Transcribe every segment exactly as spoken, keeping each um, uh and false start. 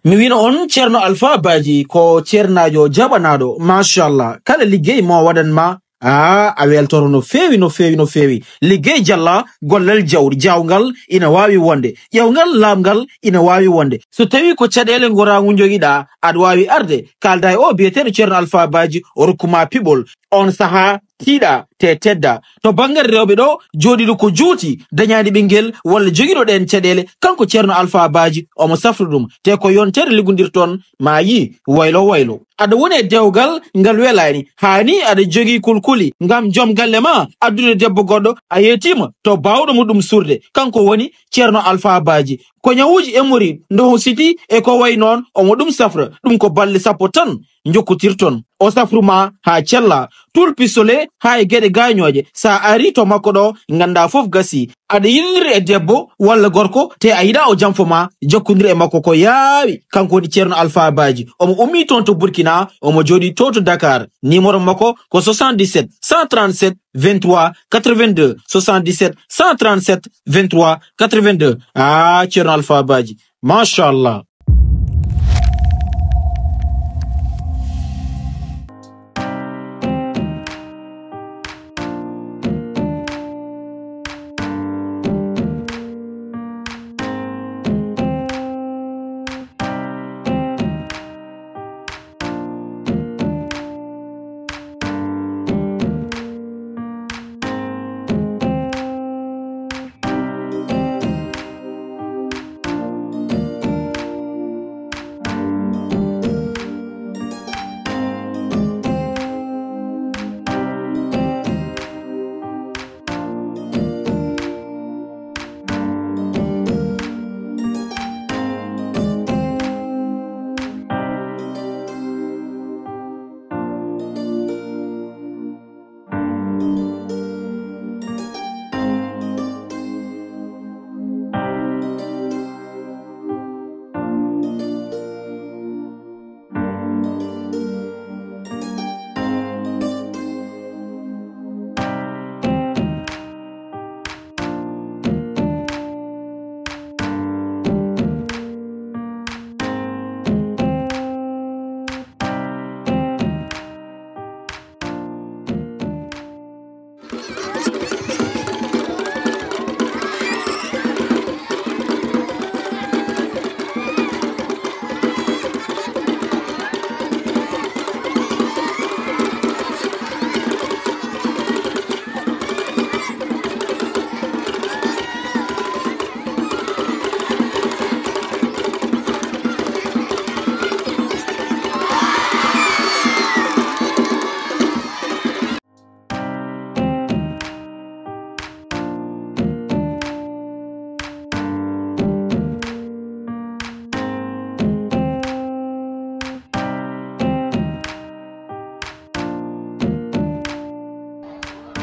Mi wino on Ceerno Alfa Baaji ko ceernaajo jaɓanaaɗo, machallah. Kala liggey mo waɗan ma, aa, a weltoro no feewi, no feewi, no feewi. Liggey jalla, gollal jaw-, jaawngal ina waawi wonde. Ƴeewngal laamngal ina waawi wonde. So tawii ko caɗeele ngoraagu njogiɗaa, aɗa waawi arde, kaalda e o biyeteeɗo Ceerno Alfa Baaji, o rokku ma piɓol. On sahaa, tiiɗa, te tedda. To banngal rewɓe ɗo, jooɗiiɗo ko juuti, dañaani ɓinngel, walla jogiiɗo ɗeen caɗeele, kanko Ceerno Alfa Baaji, omo safra ɗum. Te ko yontere liggondirton, ma yii, waylo waylo. Aɗa woni e dewgal ngal welaani, haa nii aɗa jogii kulkuli ngam joom galle ma, addude debbo goɗɗo, a yeetiima to baawɗo mo ɗum surde, kanko woni Ceerno Alfa Baaji. Ko ñawuuji hémorroïde, ndoho siti e ko wayi noon, omo ɗum safra. Ɗum ko balɗe sappo tan njokkotirton. O safru ma haa cella, tul pistolet haa e geɗe gaañooje. So a arii to makko ɗo, nganndaa fof gasii. Aɗa yiɗindiri e debbo walla gorko, te a yiɗaa o janfo ma, jokkondir e makko ko yaawi. Kanko woni Ceerno Alfa Baaji. Omo ummii toon to Burkina, omo jooɗii to to Dakar. Numéro makko ko soixante-dix-sept cent trente-sept vingt-trois quatre-vingt-deux, soixante-dix-sept cent trente-sept vingt-trois quatre-vingt-deux. Ah, Ceerno Alfa Baaji. Machallah.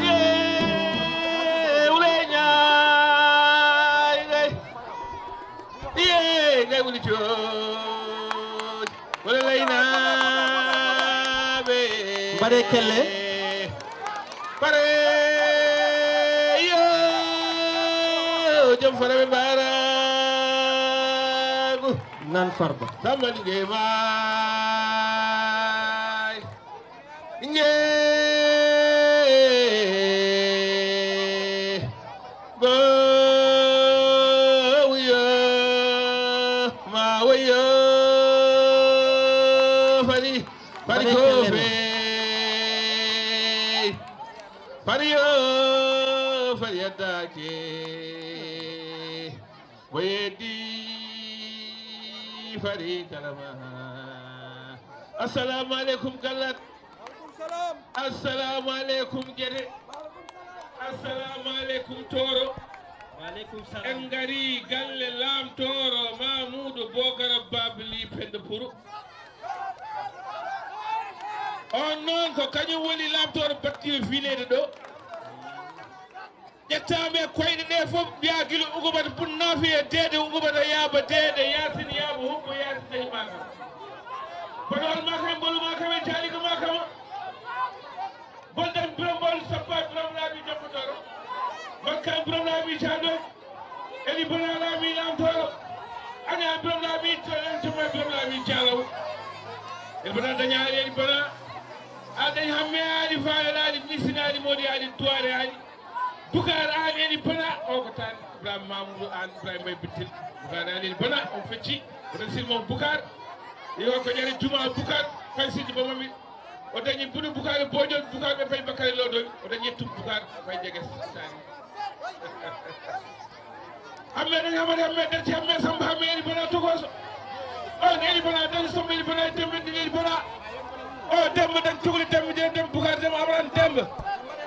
Yee, wuley ñaay, ngay. Yee, ngay wuli cooj. Wala laynaaɓe. Mbaɗee kelle. Pare, yo, jom fara ɓe mbaaraagu. Nan Farba. Samba Linge maay. Linge. Go wuyo, ma wuyo, fari, fari. Mbaɗee ko kelle men. Fey. Fari yo, fari yaddaake. Mo yeddi fari kalama. Assalamu alaikum, Gallat. Assalamu alaikum, Gede. Assalamu alaikum, Toro. Wa alaikum salam. En ngari galle Lamtoro Mamoudou Bokara Babli Penda Puru. On noon ko kañum woni Lamtoro battiiɗo fiileede ɗo. Ƴettaama e koyɗe ɗe fof, mbiyaa gila Ugubata Bun Naafi e Deede Ugubata Yaaba Deede, Yaasin Yaaba Hubbo, Yaasin Tahi Maakama. Kono on Maakama, Bolu Maakama e Jaaliga Maakama. Boldan Birom Bol, Sappa Birom Laabi Jokkotoro. Makka Birom Laabi Caado. Eli Bana Laabi Lamtoro. Ana Birom Laabi Tolon Juma Birom Laabi. Bona dañaali eni bona. A dañi hamme aali faalaali misinaali moodi aali tuwaare aali. Bukaar aali eni bona. O ko tan Ibrahima Mamoudou aan Ibrahima Mbaye Bittel. Bukaar aali eni bona. O fecci. O tan silmo Bukaar. Yo ko ƴare juma Bukaar. Fay sidi bomami. O dañi bunu Bukaar e Bojol. Bukaar ɓe fay Bakari Lodoy. O dañi yettum Bukaar. Fay jeges. Hamme dañi Hamadi Hamme darti Hamme Samba Hamme eni bona tokoso. On eni bona dañi Samba eni bona e Demba eni bona. O Demba dañi tuguli Demba jeeyi Demba Bukaar Demba Abraham Demba.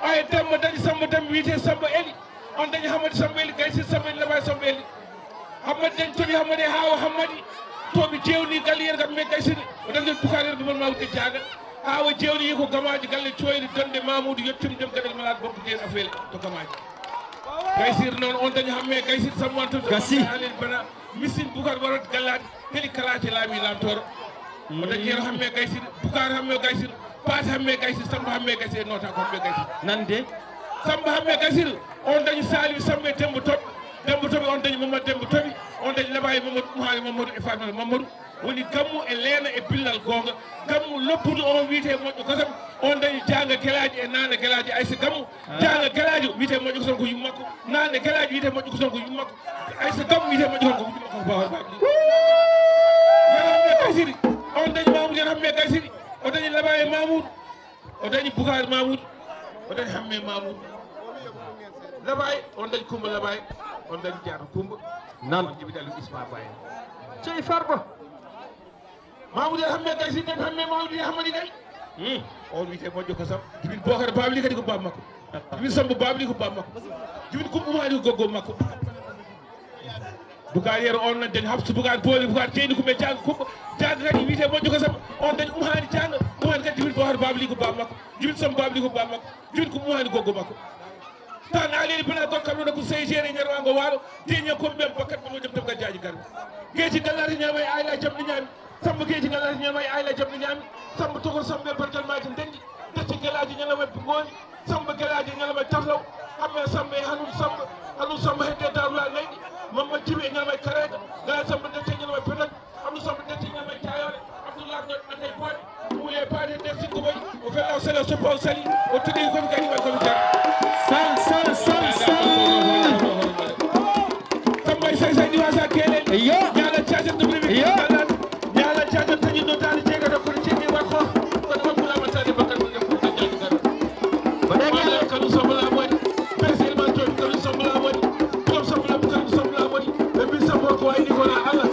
Ay Demba dañi Samba Demba wiyete Samba Eli. On dañi Hamadi Samba Eli Gaysir Samba Eli Labay Samba Eli. Hammadi dañi toɓi Hammadi e Haawa Hammadi. Toɓi jewni galle yen kam me Gaysir. O dañi Bukaar yen ɗumon mawde jaaga. Haawa jewni ko gamaaji galle coyri donde Mamoudou yettum dem gadal malade bokko jeeyi affaire to gamaaji. Gaysir noon on dañi Hamme Gaysir Samba Antoine. Gasi. Alin bana misin Bukaar warot gallaaji. Heli kalaaji laami laamtooro. O dañi Yero Hamme Gaysir, Bukaar Hamme Gaysir, Paate Hamme Gaysir, Samba Hamme Gaysir, e Noota ko Hamme Gaysir. Nande. Samba Hamme Gaysir, on dañi Saliou Samba e Demba Toɓi. Demba Toɓi, on dañi Mamadou Demba Toɓi. On dañi Labaye Mamadou, Mouhaali Mamadou e Fatmata Mamadou. Woni Gammu e Leena e Billal Goonga. Gammu loppudu on wiyete Moƴƴo Kosam. On dañi Jaanga Gelaaji e Naana Gelaaji Aysa Gammu. Jaanga Gelaajo wiyete Moƴƴo Kosam ko yumma makko. Naane Gelaajo wiyete Moƴƴo Kosam ko yumma makko. Aysa Gammu wiyete Moƴƴo Kosam ko yumma makko. Bawa bawa. Yero Hamme Gaysiri. On dañi Mamoudou Yero Hamme Gaysiri. O dañi Labaye Mamoudou. O dañi Bukaar Mamoudou. O dañi Hamme Mamoudou. Labaye, on dañi Kumba Labaye. On dañi Jaato Kumba. Nan. On jibi dalu Isma Baye. Cey Farba. Mamoudou Hamme Gaysiri, dañi Hamme Mamoudou Hammadi Gay. Hmm. On wiyete Moƴƴo Kosam. Jibi Bokar Babli kadi ko baba makko. Jibi Samba Babli ko baba makko. Jibi Kumba Mali ko goggo makko. Bukaar Yero on nan dañi Hafsu Bukaar Booli Bukaar Jeyni Kumba Jaaga Kumba. Jaaga kadi wiyete Moƴƴo Kosam. On dañi Umhani Jaaga. Umhani kadi jibi Bokar Babli ko baba makko. Jibi Samba Babli ko baba makko. Jibi Kumba Umhani goggo makko. Tan aleni bana gol kam ɗo ko sey géré ñarwango waalo. Teña ko ɓen bakkat ɓe jam tabga jaaji gar. Geeci gallati ñaama e ayla jam ɗi ñaami. Samba Geeci gallati ñaama e ayla jam ɗi ñaami. Samba tokor Samba e barkal maaji ndendi. Datti gelaaji ñalawma e ngooni. Samba gelaaji ñalawma e tarlaw. Hamme Samba e Hanun Samba. Hanun Samba hedde Darula nayɗi. Mamma Jibi e ñalawma e kareega. Gala Samba dette ñalawma e petal. Abdou Samb Datti Ñamay Tayoore, Abdoulaye Diop Atay Boy, Moulé Paté Def Sikko Boy, o fella o sala o soppa o sali, o tuɗi ko mi kadi wal ko mi jar. Sal, sal, sal, sal. Samba Say Say Niwasa Kelen. Yo. Ñala Caca Dubri mi. Yo. Ñala Caca Taji no Tali Jega do ko Jega wa ko. Ko ko kula ma tali bakal ko ko jaaji gar. Wala kanu sabula wadi. President man to kanu sabula wadi. Ko sabula kanu sabula wadi. Be bi sabula ko ay ni ko ala.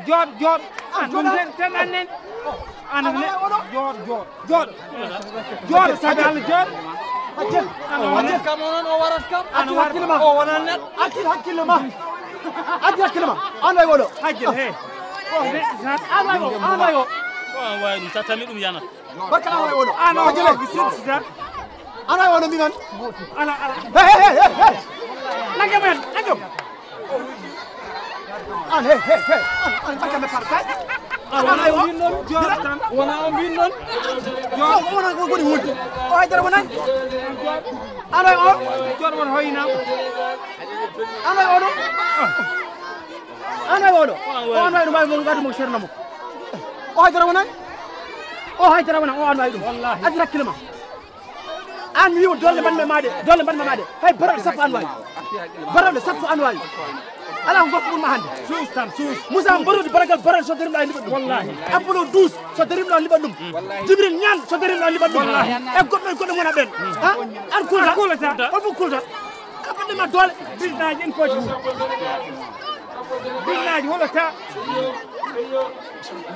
Jooɗ, jooɗ. An ɗum ten, ten annen. An ne, jooɗ, jooɗ, jooɗ. Jooɗ, sabi Allah, jooɗ. Accel, accel. Kam onon o warat kam. Accel hakkille ma. O wonat neɗɗo. Accel hakkille ma. Accel hakkille ma. An way oɗo. Accel, he. An way o, an way o. Ko an wawi ɗum, sa tami ɗum yana. Barka an way oɗo. An o, accel. An way oɗo mbinan. Ala, ala. He, he, he, he, he. Nangam en, nangam. An, he, he, he, an, an, ɓatta mi par kay. An, an, ay, o. Wona o mbin noon. O, o, wona ko woni wonde. O, haydara wonani. An, ay, o. Jooɗ won hoyna. An, ay, oɗo. An, ay, oɗo. O, an, ay, ɗum, ay, mo ngadu mo serna mo. O, haydara wonani. O, haydara wonani. O, an, ay, ɗum. Wallahi. Addi hakkille ma. An mi wiima dolle mbaɗmi ma ɗe, dolle mbaɗmi ma ɗe. Hay barooɗe sappo an wawi. Barooɗe sappo an wawi. Ala ko gorko ɓurma hannde. Suus tan, suus. Moussa Mbaroudi baragal barooɗe so darimɗo a liɓat ɗum. Wallahi. Apollo douze so darimɗo a liɓat ɗum. Jibril Niang so darimɗo a liɓat ɗum. Wallahi. E goɗɗo e goɗɗo wona ɓen. Ha? An kulta. An kulata. Hol fof kulta. Ka baɗde ma doole. Bisnaaji en poti. Bisnaaji hulata.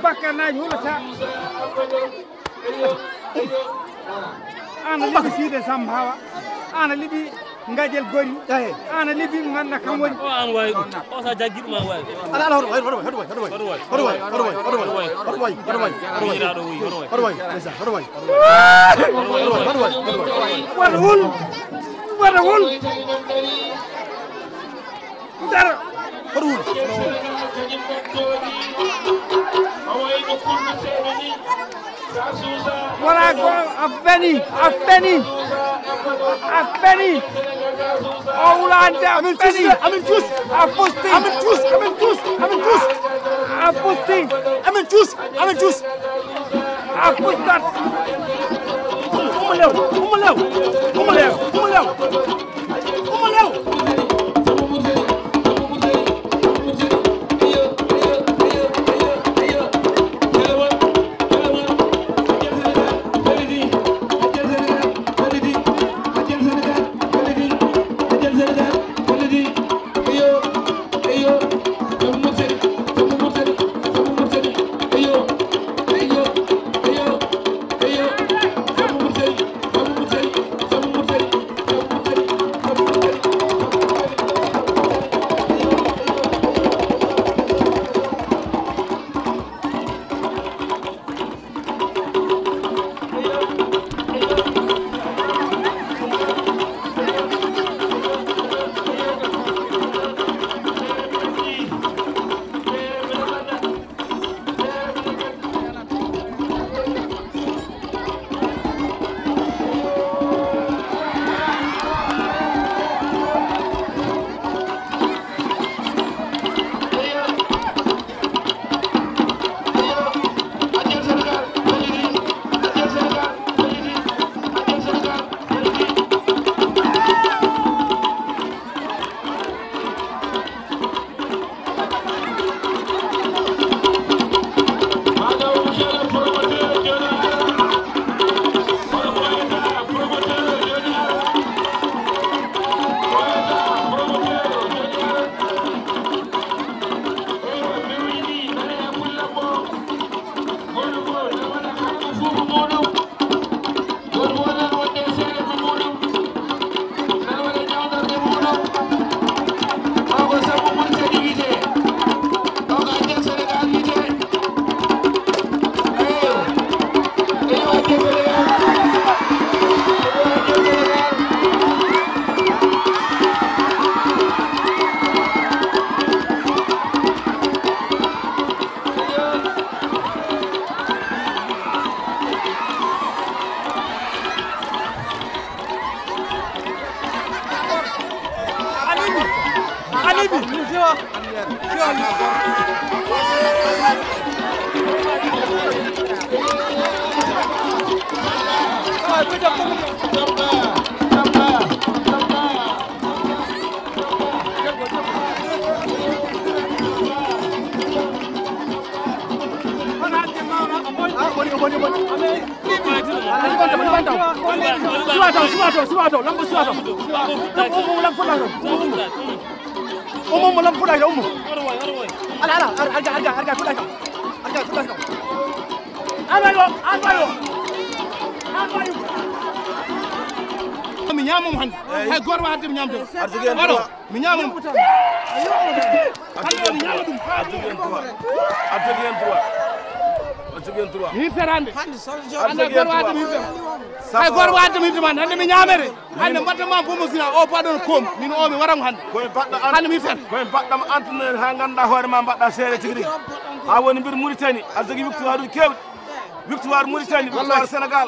Bakkarnaaji hulata. An a liɓi Siide Samba Hawa. An a liɓi Ngajel Gori. Eyi. An a liɓi mo ngannduɗaa kam woni. O an wawi ɗum. O sa jaggi ɗum an wawi. Ala, ala, hoto way, hoto way, hoto way, hoto way. Hoto way, hoto way, hoto way. Hoto way, hoto way, hoto way. Hoto way, ndeysaan, hoto way. Hoto way, hoto way. Wata hul. Wata hul. Dara. Hoto wul. Wala ko a feni, a feni. A feni. O wulante a feni. Amin cuus. A fusti. Amin cuus, amin cuus, amin cuus. A fusti. Amin cuus, amin cuus. A fustat. Uma lew, uma lew, uma lew, uma lew. Uma lew. Suwa taw, suwa taw, suwa taw, lambo suwa taw. Lambo, lambo, lambo fuɗɗa taw. Ummo, ummo, lambo fuɗɗa taw, ummo. Ala, ala, arga, arga, arga, fuɗɗa kam. Arga, fuɗɗa kam. Almayo, almayo. Almayo. Mi ñaamamo hannde. Hay gooto waawata mi ñaamde. Aɗa jogii heen droit. Mi ñaamamo. Hannde mi ñaama ɗum. Aɗa jogii heen droit. Aɗa jogii heen droit. Aɗa jogii heen droit. Mi hirtere hannde. Hannde hay gooto waawata mi hirtere. Hay gooto waawata mi hirtere hannde mi ñaamere. Hannde mbaɗɗa ma promotion o paɗon kom min o mi waran hannde. Koye mbaɗɗa an- Hannde mi fen. Koye mbaɗɗa ma entraîneur ha ganduɗa hoore ma mbaɗɗa seere tigi rigi. Ha woni mbiɗa Mauritanie aɗa jogii victoire uji kewɗi. Victoire Mauritanie, victoire Sénégal.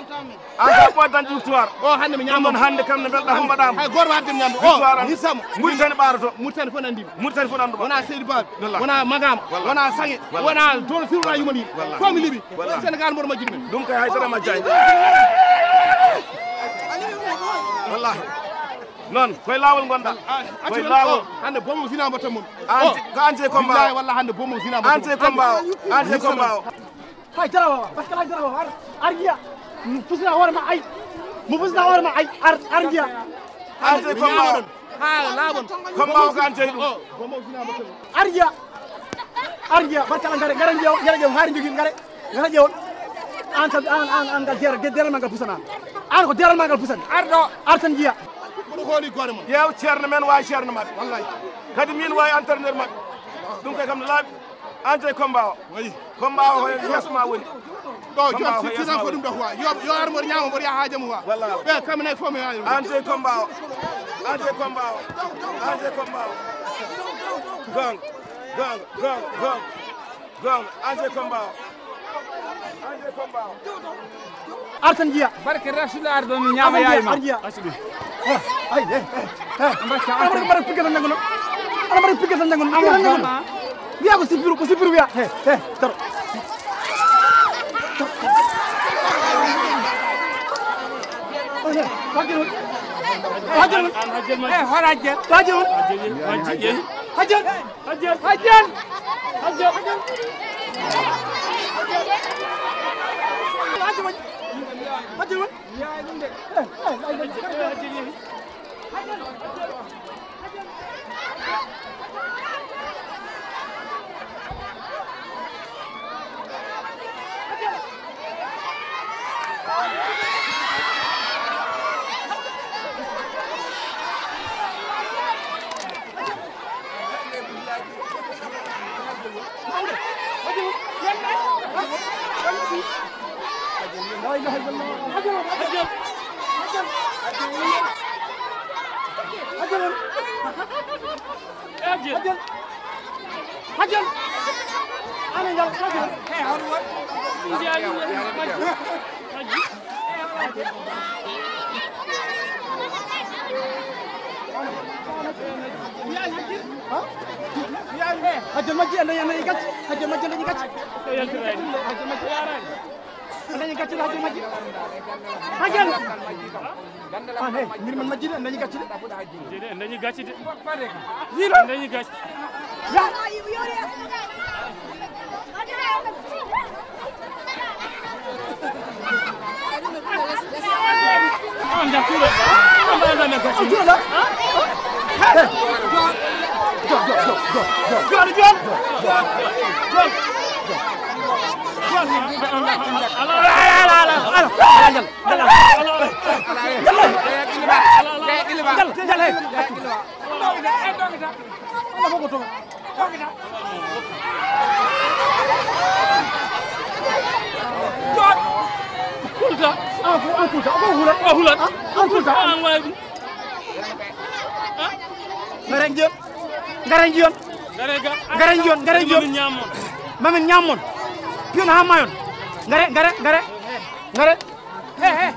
An ka ɓoy dañde victoire. O hannde mi ñaama. Ɗum noon hannde kam ne mbelɗa ko mbaɗama. Hay gooto waawata mi ñaamde. O mi sama. Mauritanie ɓaroto. Mauritanie fof nandi. Mauritanie fof nandi. Wona Seydi Ba. Wona Magama. Wona Sange. Wona Doro Firwa Yumani. Fof mi liɓi. Sénégal mboɗo majjiri men. Ɗum kay hay dara ma jaay. Wallahi. Noon, koye laawol ngonɗa. Koye laawol. Hannde bomo fina mbatta mum. An je-, ko an je combat. Billahi wallahi hannde bomo fina mbatta. An je combat o. An je combat o. Hay dara wawa, parce que hay dara wawa. Ar, ar njiya. Mo fusna hoore ma ay. Mo fusna hoore ma ay. Ar, ar njiya. An je combat o. Ha laaɓon. Combat o ko an jeyi ɗum. Bomo fina mbatta mum. Ar njiya. Ar njiya, barka Allah, ngare, ngare njiya, ngare ƴeew, hari jogii, ngare, ngare ƴeewon. An tan, an, an, an, ngal deeral, de-, deeral ma ngal pusana. An ko deeral ma ngal pusani. Ar ɗo. Ar tan njiya. Kono ko woni goore mon. Ƴeew ceerno men waawi ceerno maɓɓe. Wallahi. Kadi min waawi entraîneur maɓɓe. Ɗum kay kam no laaɓi. An jeyi combat o. Wayi. Combat o ko yeeso ma woni. Ɗo, jom, si tiitan ko ɗum ɗo huwa. Yo, yo ar mboɗo ñaama, mboɗo yaha haajam huwa. Wallahi. Ɓe, kam nayi fof mi waawi. An jeyi combat o. An jeyi combat o. An jeyi combat o. Gonga. Gonga, gonga, gonga. Gonga, an jeyi combat o. An jeyi combat o. Ar tan njiya. Barke Rasulullah, ar ɗo mi ñaama yaay ma. Ar njiya. Ay, eh, eh, eh. Barke ar tan. Mbaɗa pigge tan janngo noon. Mbaɗa pigge tan janngo noon. Pigge tan janngo noon. Wiya ko sippiru, ko sippiru wiya. He, he, daro. Hajjal. Eh, hoto Hajjal. Hajjal. Hajjal. Hajjal. Hajjal. Hajjal. Hajjal. Hajjal. Hajjal. La ilaha illallah. Hajjal. Hajjal. Hajjal. Hajjal. Ana ngal Hajjal. Eh, hono woni? Ɗum jeyaa ɗum woni Hajji. Hajji. Hajjal Majji, en dañi, en dañi gacce. Hajjal Majji, en dañi gacce. Hajjal Majji. En dañi gacce de, Hajjal Majji. Hajjal. Ah, hey, ngir man Majji de, en dañi gacce de. En dañi gacce de. En dañi gacce. Ya. Kulta. Ah, ko an kulta. Ko hulat. Ko hulat. Ah, an kulta. An wawi ɗum. Ngare njiyon. Ngare njiyon. Ngare ga. Ngare njiyon. Ngare njiyon. Mamin ñammon. Mamin ñammon. Piyon ha mayon. Ngare, ngare, ngare. Ngare. He, he.